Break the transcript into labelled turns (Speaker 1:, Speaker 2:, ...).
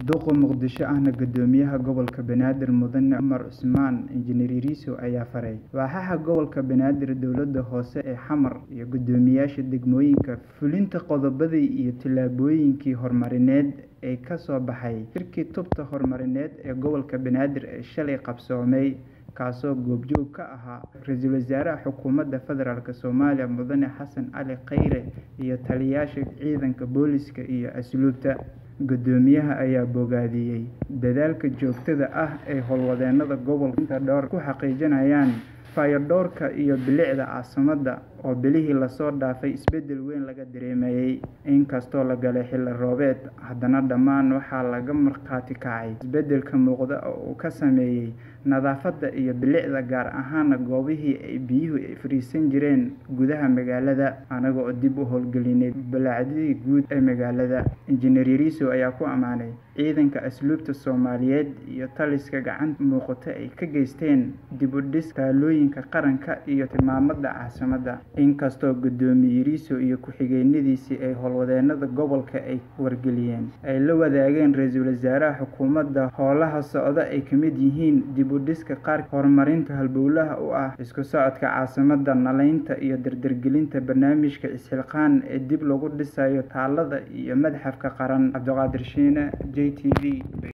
Speaker 1: Duqa Muqdisho ahna Guddoomiyaha Gobolka Banaadir Mudane Cumar Cusmaan Injineer Yariisow ayaa faray waaxaha gobolka Banaadir, dowladda hoose ee Xamar iyo guddoomiyeyaasha degmooyinka fulinta qodobadii iyo tallaabooyinkii horumarineed ee ka soo baxay shirkii tubta horumarineed ee gobolka Banaadir ee shalay qabsoomay, kaasoo goobjoog ka ahaa Ra'iisul Wasaaraha Xukuumadda Federaalk Soomaaliya Mudane Xasan Cali Kheyre iyo taliyayaasha ciidanka booliska iyo asluubta. Guddoomiyaha ayaa bogaadiyay dadaalka joogtada ah ee howlwadeenada gobolka dhowr ku xaqiijinayaan fayadhowrka iyo bilicda caasimadda oo bilihii lasoo dhaafay isbeddel weyn laga dareemayay. Inkastoo la galay xilli roobeed, haddana dhammaan waxaa laga markhaati kacay isbeddelka muuqda oo uu ka saameeyay nadaafadda iyo bilicda, gaar ahaan goobihii ay biyuhu fariisan jireen gudaha magaalada. Anaga oo dib u howlgelinay bullaacadihii guud ee magaalada. Injineer Yariisow ayaa ku ammaanay ciidanka asluubta Soomaaliyeed iyo taliska gacanta muuqata ay ka geysteen dib u dhiska taalooyinka qaranka iyo tilmaamada caasimadda. Inkastoo Guddoomiye Yariisow iyo ku-xigeenadiisii ay howlwadeenada gobolka ay wargeliyeen, ay la wadaageen Ra'iisul Wasaaraha xukuumadda howlaha socda ay ka mid yihiin dib u dhiska qaar, horumarinta halbowlaha u ah isku socodka caasimadda, nalaynta iyo dardargelinta barnaamijka Isxilqaan ee dib loogu dhisayo taalada iyo madxafka qaran. Cabdiqaadir Shiine, JTV.